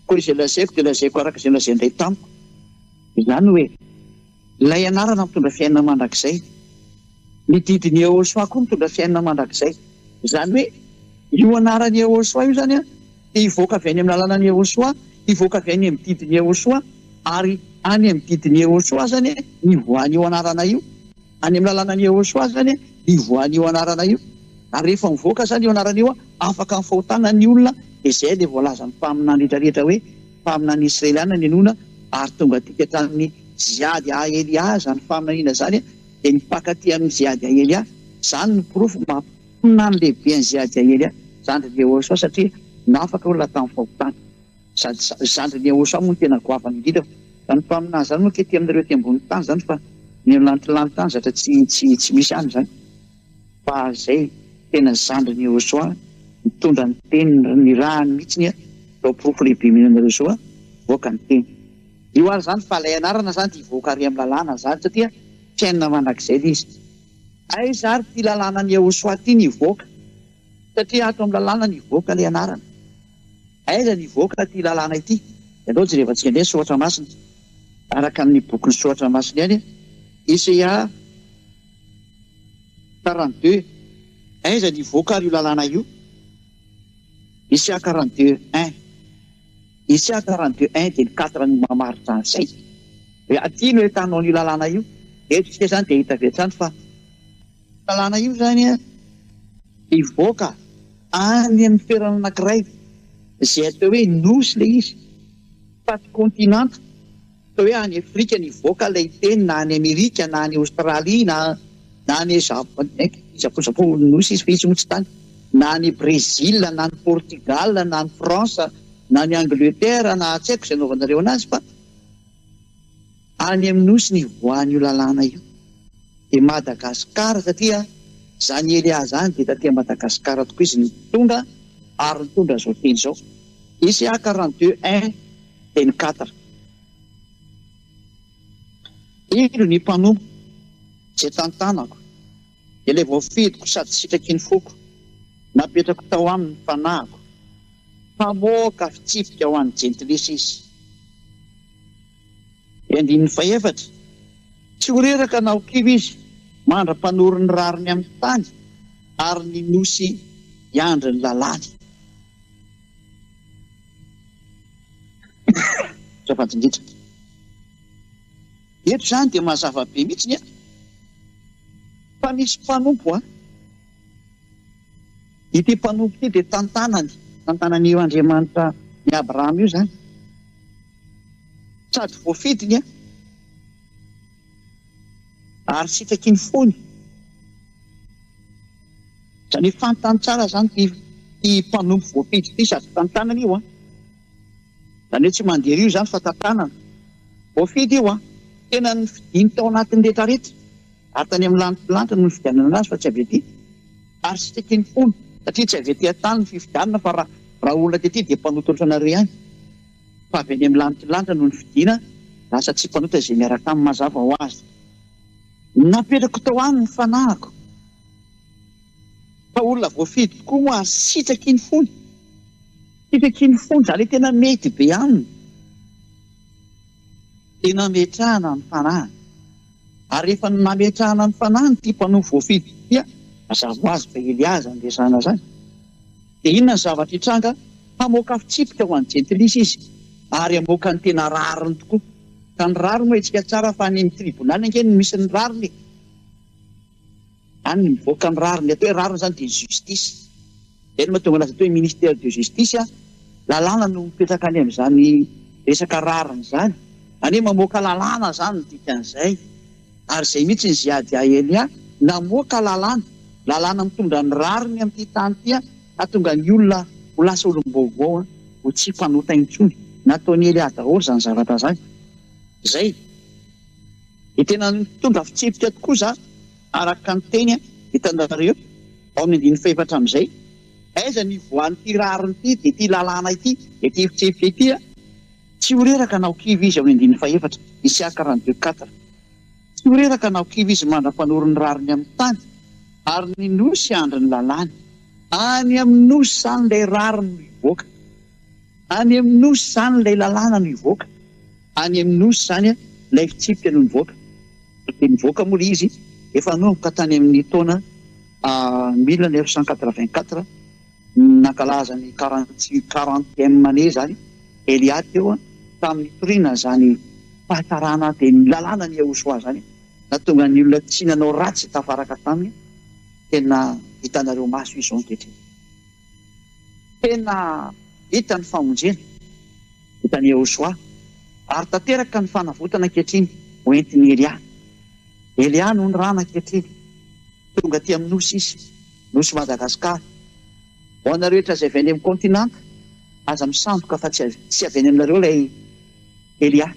Koa izay lazaiko dia lazaiko araka izay nolazain-dRay tamiko. Izany hoe. Ilay anarana mitondra fiainana mandrakizay. Ny didin'i Yehosua koa mitondra fiainana mandrakizay. Izany hoe, io anaran'i Yehosua io izany dia hivoaka avy any amin'ny lalanan'i Yehosua, hivoaka avy any amin'ny didin'i Yehosua, ary any amin'ny didin'i Yehosua izany ny hivoahan'io anarana io. Any amin'ny lalanan'i Yehosua izany ny hivoahan'io anarana io. Ary rehefa mivoaka izany io anarana io, afaka amin'ny fahotana ny olona, dia izay ilay voalazan'ny mpaminany rehetra rehetra hoe, mpaminany Israeliana ny henoina ary tonga aty hatramin'ny Ziady a Elia izany faminaniana izany dia nipaka aty amin'ny Ziady a Elia. Izany no porofo maha mpaminany lehibe an'i Ziady a Elia, zandrin'i Yehosua satria nafaka olona tamin'ny fahotana. Sady zandrin'i Yehosua moa no tena goavana indrindra fa izany mpaminany izany moa aty aminareo aty ambony tany izany fa ny eo lantilanty any zatra tsy tsy tsy misy any izany. Fa zay tena zandriny Yehosua nitondra ny teny nirahany mihitsiny zao porofo lehibe mino anareo zao voaka ny teny. Io ary zany fa lay anarana zany dia hivoaka ary amin'ny lalàna zany satria fiainana mandrakizay le izy. Aiza ary ty lalànan'i Yehosua ty ny hivoaka? Satria ato amin'ny lalàna nivoaka ilay anarana. Aiza nivoaka ity lalàna ity? Dia andao jerevantsika indray ny soratra masina. Araka ny bokin'ny soratra masina ihany, Isaia 42. Aiza nivoaka ary io lalàna io? Isaia 42 un. Isaia 42 un dia ny quatre no mamaritra an'izay. Hoe aty no ahitanao an'io lalàna io. Eto isika izany dia hita avy hatrany fa lalàna io izany hivoaka any amin'ny toerana anankiray izay atao hoe nosy ilay izy fa tsy kontinanta. Atao hoe any Afrika no hivoaka ilay teny na any Amerika na any Aostralia na na any Japon, Japon Japon nosy izy fa izy moa tsy tany, na any Brésil na any Portugal na any France na any Angleterre na tsy haiko izay anaovanareo anazy fa Any amin'ny nosy no ivoahan'io lalàna io. Dia Madagascar satria izany Elia izany dia taty Madagascar tokoa izy no tonga ary nitondra izao teny izao. Isa 42 un teny quatre. Indro ny mpanompo izay tantanako, ilay voafidiko sady sitraky ny foko, napetrako tao aminy ny fanahiko, mpamoaka fitsipika ho an'ny jentilisa izy. Ny andininy fahefatra, Tsy ho reraka na ho kivy izy mandra-panoro ny rariny amin'ny tany, ary ny nosy hiandry ny lalàny. Azafady indrindra. Eto izany dia mazava be mihitsy ny fa misy mpanompo an. Ity mpanompo ity dia tantanany, tantanan'io Andriamanitra ny Abrahama io izany. Sady voafidiny an, ary sitraky ny fony. Izany hoe fantany tsara izany ity ity mpanompo voafidy ity sady tantanany io an. Izany hoe tsy mandeha rio izany fa tantanana. Voafidy io an. Tena nofidiny tao anatin'ny retraretra. Ary tany amin'ny lanitra no nifidianana anazy fa tsy avy aty. Ary sitraky ny fony satria tsy avy aty an-tany ny fifidianana fa raha raha olona tety dia mpanota ohatranareo ihany. Fa avy any amin'ny lanitry lanitra no nifidiana, lasa tsy mpanota izay miaraka aminy mazava ho azy. Napetrako tao aminy ny fanahiko. Fa olona voafidy tokoa moa ary sitraky ny fony. Sitraky ny fony, izany hoe tena mety be aminy. Dia nametrahana ny fanahiny. Ary rehefa nametrahana ny fanahiny ity mpanompo voafidy ity, mazava ho azy fa Elia izany resahana izany, dia inona ny zavatra hitranga? Hamoaka fitsipika ho an'ny jentilisa izy, ary hamoaka ny tena rariny tokoa. Ka ny rariny moa hetsika tsara fa any amin'ny tribonaly ange no misy ny rariny e! Any no mivoaka ny rariny. Ny atao hoe rariny izany dia ny justice. Izay no mahatonga anazy atao hoe ministère de justice. Lalàna no mipetraka any amin'izany resaka rariny izany. Izany hoe mamoaka lalàna izany no dikan'izay. Ary izay mihitsy ny Ziadia Elia, namoaka lalàna. Lalàna mitondra ny rariny amin'ity tany ity hahatonga ny olona ho lasa olom-baovao, ho tsy mpanota intsony. Nataon'i Elia daholo izany zavatra izany. Izay. Dia tena nitondra fitsipika tokoa za araka ny teny hitanareo ao amin'ny andininy fahefatra amin'izay. Aiza ny ivoahan'ity rariny ity dia ity lalàna ity dia ity fitsipika ity a! Tsy ho reraka na ho kivy izy ao amin'ny andininy fahefatra, Isaia 42 quatre. Tsy ho reraka na ho kivy izy mandra-panoro ny rariny amin'ny tany, ary ny nosy handry ny lalàny. Any amin'ny nosy izany ilay rariny no hivoaka. Any amin'ny nosy izany ilay lalàna no hivoaka. Any amin'ny nosy izany ilay fitsipika no nivoaka. Dia nivoaka moa ilay izy efa nanomboka tany amin'ny taona 1984, nankalaza ny quarantième année izany Elia teo tamin'ny nitoriana izany fahatarana dia ny lalàna ny Yahoshuah izany nahatonga ny olona tsy nanao ratsy tafaraka taminy, tena hitanareo maso izy izao ankehitriny. Tena hita ny famonjena. Hitan'i Yehoshuah, ary tanteraka ny fanavotana ankehitriny ho entin'i Elia. Elia no nirana ankehitriny. Tonga aty amin'ny Nosy izy, Nosy Madagascar. Ho anareo rehetra izay avy any amin'ny kontinanta, aza misandoka fa tsy tsy avy any aminareo ilay Elia.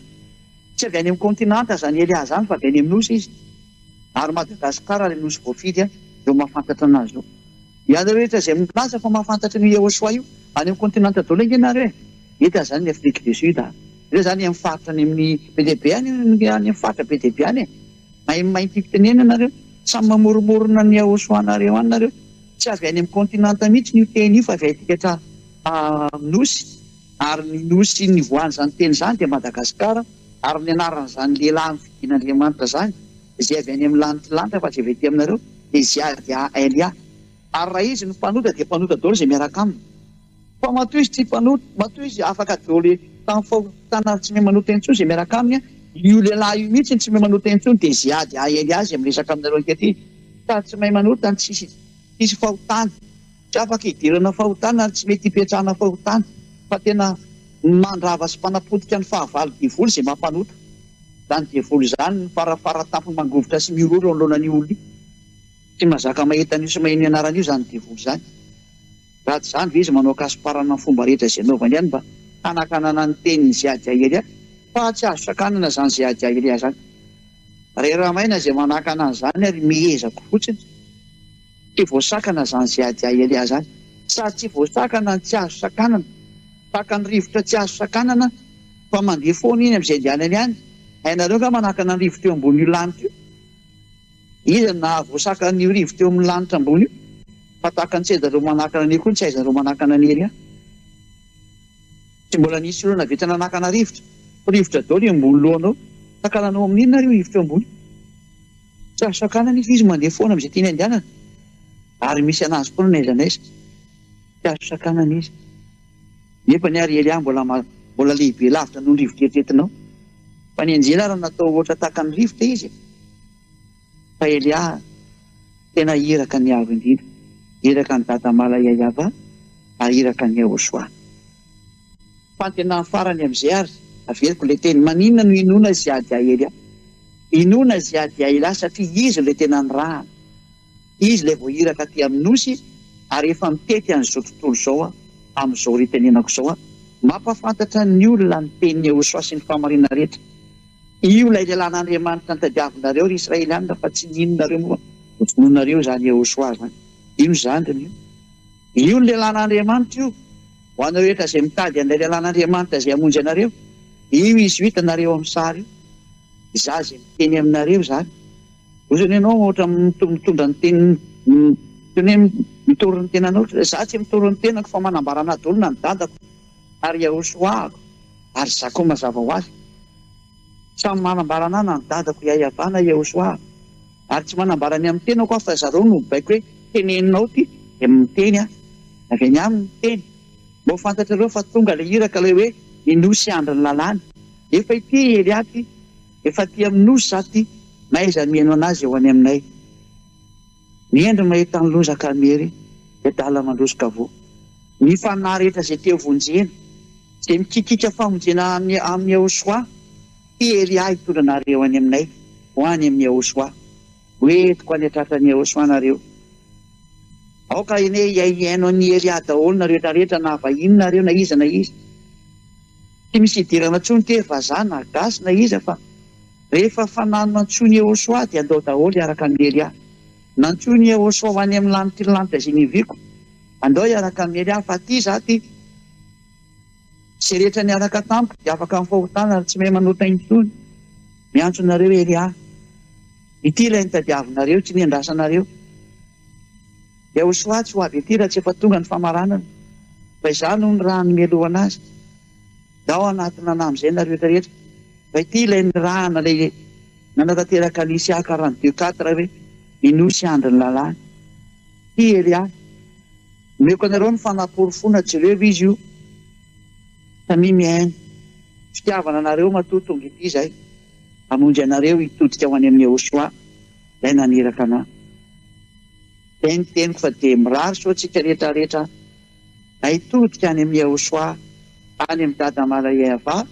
Tsy avy any amin'ny kontinanta izany Elia izany fa avy any amin'ny Nosy izy. Ary Madagascar ilay Nosy voafidy, ireo mahafantatra an'azy io. Ianareo rehetra izay milaza fa mahafantatra an'io Yehoshuah io, any amin'ny continent daholo ange nareo e! Eto aza zany ny Afrique du Sud a! Ireo zany amin'ny faritra any amin'ny be dia be any any amin'ny faritra be dia be any e! Mahay mahay fitenenana nareo, samy mamoromorona ny Yehoshuah nareo any nareo. Tsy avy any amin'ny kontinanta mihitsy io teny io fa avy aty amin'ny nosy ary ny nosy nivoahan'izany teny izany dia Madagasikara ary ny anaran'izany lehilahy nofidin'Andriamanitra izany izay avy any amin'ny lanitry lanitra fa tsy avy aty aminareo dia ZADALIA. Ary raha izy no mpanota dia mpanota daholo izay miaraka aminy. Fa matoa izy tsy mpanota, matoa izy afaka daholo tamin'ny fahotana ary tsy mahay manota intsony izay miaraka aminy, io lehilahy io mihitsy no tsy mahay manota intsony dia ZADALIA izay miresaka aminareo ankehitriny. Sady tsy mahay manota no tsisy tsisy fahotana. Tsy afaka idirana fahotana ary tsy mety ipetrahana fahotana fa tena mandrava sy mpanapotika ny fahavalo devoly izay mampanota. Izany devoly izany no farafara tampony mangovitra sy mihorohoro eo anoloanan'io olona io. Tsy mahazaka mahita an'io sy maheno ny anaran'io izany devoly izany. Raha tsy izany ve izy manao kasiparana amin'ny fomba rehetra izay anaovany ihany mba hanakanana ny tenin'i Ziadiaelia? Fa tsy azo sakanana izany Ziadiaelia izany. Rera-maina izay manakana an'izany ary miezako fotsiny. Tsy voasakana izany Ziadiaelia izany. Sady tsy voasakana no tsy azo sakanana. Tahaka ny rivotra tsy azo sakanana fa mandeha foana iny amin'izay andehanany any. Hainareo angaha manakana ny rivotra eo ambonin'io lanitra io? Iza no nahavoasaka an'io rivotra eo amin'ny lanitra ambony io? Fa tahaka ny tsy haizareo manakana an'io koa ny tsy haizareo manakana an'i Elia. Tsy mbola nisy olona nahavita nanakana rivotra. Fa rivotra daholo eo ambony lohanao. Sakananao amin'ny inona ary io rivotra eo ambony io? Tsy azo sakanana izy fa izy mandeha foana amin'izay tiany andehanana. Ary misy an'azy foana n'aiza n'aiza. Tsy azo sakanana izy. Nefa anie ary Elia mbola mbola lehibe lavitra noho ny rivotra eritreretinao. Fa ny anjely ary natao ohatra tahaka ny rivotra izy e. Fa Elia tena iraka ny Avo Indrindra, iraka an'i Dada Malayayava ary iraka an'i Yehosua. Fantenany farany amin'izay ary averiko ilay teny, maninona no inoana Ziadiaelia? Inoana Ziadiaelia satria izy ilay tena nirahana. Izy ilay voahiraka aty amin'ny Nosy ary efa mitety an'izao tontolo izao amin'izao ora itenenako izao, mampahafantatra ny olona ny tenin'i Yehosua sy ny fahamarinana rehetra. Io ilay lehilahin'Andriamanitra notadiavinareo ry Israelianina fa tsy nino nareo moa novonoinareo izany Yehosua izany. Io ny zandriny io. Io ny lehilahin'Andriamanitra io. Ho anareo rehetra izay mitady an'ilay lehilahin'Andriamanitra izay hamonjy anareo, io izy io hitanareo amin'ny sary io. Izaho izay miteny aminareo izany. Ozona ianao ohatra mitondra ny teny toy ny hoe mitory ny tenanao. Izaho tsy mitory ny tenako fa manambara anà daholo na ny dadako ary Yahoshuah-ko ary izaho koa mazava ho azy. Samy manambara anà na ny dadako Yahyahavah na Yahoshuah ary tsy manambara ny amin'ny tenako aho fa zareo no mibaiko hoe teneninao ity dia miteny aho. Avy any aminy ny teny. Mba ho fantatrareo fa tonga ilay iraka ilay hoe ny nosy andry ny lalàna. Efa ity i Elia ity. Efa aty amin'ny nosy za ty, n'aiza mihaino anazy eo any aminay. Ny hendry mahita ny loza ka miery, ny adala mandroso ka voa. Ny fanahy rehetra izay te ho vonjena, izay mikikika famonjena any amin'i Yahoshuah, ty Elia hitondra anareo any aminay, ho any amin'i Yahoshuah. Ho entiko any an-tratran'i Yahoshuah nareo. Aoka anie hihaino an'i Elia daholo nareo rehetra rehetra na vahiny nareo na iza na iza. Tsy misy idirana tsony ty vazaha na gasy na iza fa rehefa fanahy nantsoin'i Yehosua dia andao daholo hiaraka amin'i Elia. Nantsoin'i Yehosua ho any amin'ny lanitry ny lanitra izay niaviako. Andao hiaraka amin'i Elia fa aty izaho aty. Izay rehetra niaraka tamiko dia afaka amin'ny fahotana ary tsy mahay manota intsony. Miantso anareo Elia. Ity ilay notadiavinareo, tsy niandrasanareo. Yahoshuah tsy ho avy aty raha tsy efa tonga ny famaranana, fa izaho no nirahany mialoha anazy. Ndao hanatona anah amin'izay nareo rehetra rehetra, fa ity ilay nirahana ilay nanatanteraka an'i Isiaka 42 quatre hoe, Ny nosy andry ny lalàny. Ity Elia. Omeko anareo ny fanaporofoana, jereo izy io. Samia mihaino. Fitiavana anareo matoa tonga ety izay, hamonjy anareo hitodika ho any amin'i Yahoshuah, ilay naniraka anah. Izay ny teniko fa dia mirary soa antsika rehetra rehetra na hitodika any amin'i Yahoshuah any amin'i Dada Malayeava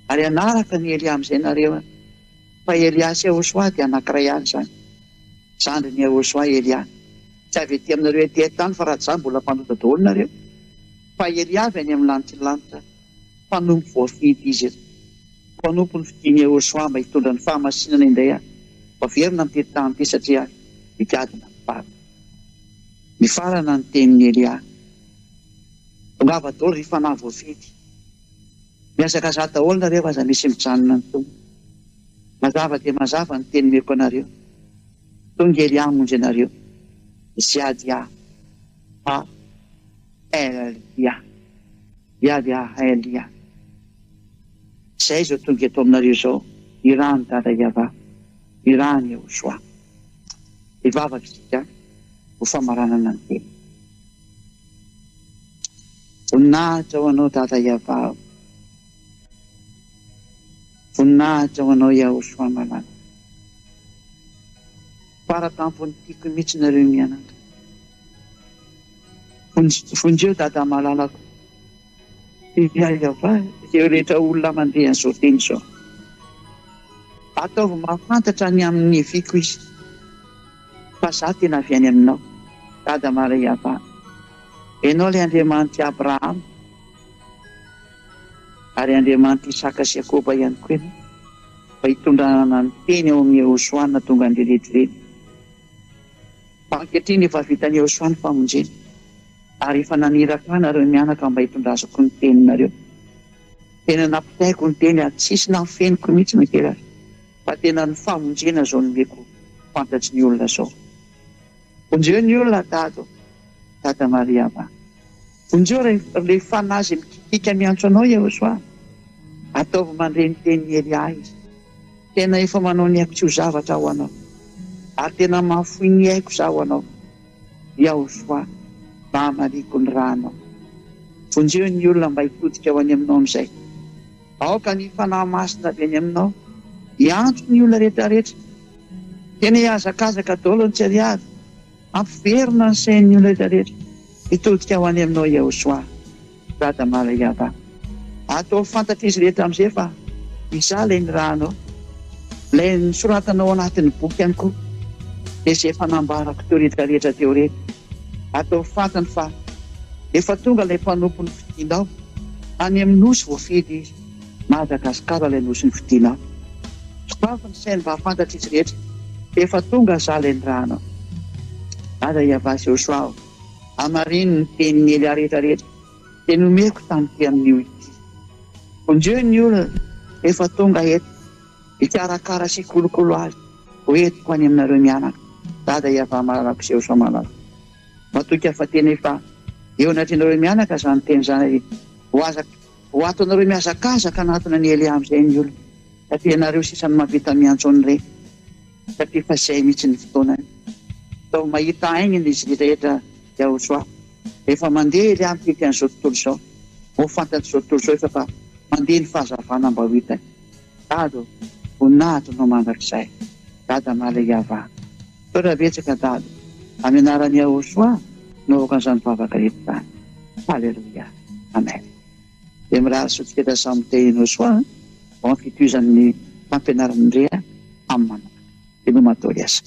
ary hanaraka an'i Elia amin'izay nareo an! Fa Elia sy Yahoshuah dia anankiray ihany izany. Zandrin'i Yahoshuah Elia. Tsy avy ety aminareo ety an-tany fa raha tsy izany mbola mpanota daholo nareo. Fa Elia avy any amin'ny lanitry ny lanitra. Mpanompo voafidy izy. Mpanompo nofidin'i Yehosua mba hitondra ny fahamasinana indray aho. Ho averina amin'ity tany ity satria higadona ny farany. Nifarana ny tenin'i Elia. Tongava daholo ry fanahy voafidy. Mihazakazaha daholo nareo aza misy mijanona ny Tompo. Mazava dia mazava ny teny omeko anareo. Tonga Elia hamonjy anareo. Ziadia. A L I A. Yaveh El Yah. Izay izao tonga eto aminareo izao, irahan'i Dada Yavah, irahan'i Yahoshuah. Hivavaka isika ho famaranana ny teny. Voninahitra ho anao Dada Yavah o. Voninahitra ho anao Yahoshuah malala. Fara-tampony tiako mihitsy nareo mianaka. Vonjeo dada malalako. Iaiava ireo rehetra olona mandeha an'izao teny izao. Ataovy mahafantatra ny amin'ny niaviako izy. Fa za tena avy any aminao. Dada Maraiava. Ianao ilay Andriamanitr'i Abrahama. Ary Andriamanitr'i Isaka sy Jakoba ihany koa ianao. Mba hitondrana ny teny ao amin'i Yehosoa nahatonga an'ireny rehetra ireny. Fa ankehitriny efa vitan'i Yehosua ny famonjena, ary efa naniraka ahy nareo mianaka mba hitondrazako ny teninareo. Tena nampitaiko ny teny ary tsisy nafeniko mihitsy na kely aza, fa tena ny famonjena izao nomeko fantatry ny olona izao. Vonjeo ny olona Dada ô! Dada Maria va! Vonjeo re ilay fanahy izay mikikiaka miantso anao Yehosua! Ataovy mandre ny tenin'i Elia izy. Tena efa manao ny aiko tsy ho zavatra aho ho anao, ary tena mahafoy ny aiko izaho ho anao, Yahoshua, mba hamaliako ny rànao. Vonjeo ny olona mba hitodika ho any aminao amin'izay. Aoka ny Fanahy Masina avy any aminao hiantso ny olona rehetra rehetra. Tena hihazakazaka daholo ny tsy ariary, hampiverina ny sain'ny olona rehetra rehetra hitodika ho any aminao Yahoshua. Dada Maraiava. Ataovy fantatr'izy rehetra amin'izay fa izaho ilay nirahanao. Ilay nosoratanao ao anatin'ny boky ihany koa dia izay efa nambarako teo rehetra rehetra teo ireny. Ataovy fantany fa efa tonga ilay mpanompo nofidinao. Any amin'ny nosy voafidy izy. Madagasikara ilay nosy nofidinao. Sokafy ny sainy mba hahafantatr'izy rehetra fa efa tonga izaho ilay nirahanao. Dada Iavah Joshua ô. Hamarino ny tenin'i Elia rehetra rehetra dia nomeko tamin'ity amin'io ity. Vonjeo ny olona efa tonga eto hikarakara sy hikolokolo azy ho entiko any aminareo mianaka. Dada Iavah malalako sy Yehosua malalako. Matoky aho fa tena efa eo anatrehanareo mianaka izany teny izany ary ho aza ho atonareo mihazakazaka hanatona an'i Elia amin'izay ny olona satria ianareo sisa no mahavita miantso an'ireny. Satria efa izay mihitsy ny fotoanany. Ataovy mahita aingana izy rehetra Yahoshua. Efa mandeha Elia mitety an'izao tontolo izao. Ho fantatr'izao tontolo izao efa fa mandeha ny fahazavana mba ho hitany. Dada ô, voninahitra anao mandrakizay. Dada Maleyava. Misaotra betsaka Dada. Amin'ny anaran'i Yahoshua no avoaka an'izany vavaka eto izany. Haleloia. Amen. Dia mirary soa antsika samy tehina soa ho amin'ny fitohizan'ny fampianaran'i Ndrea amin'ny manaraka. Veloma daholo asa.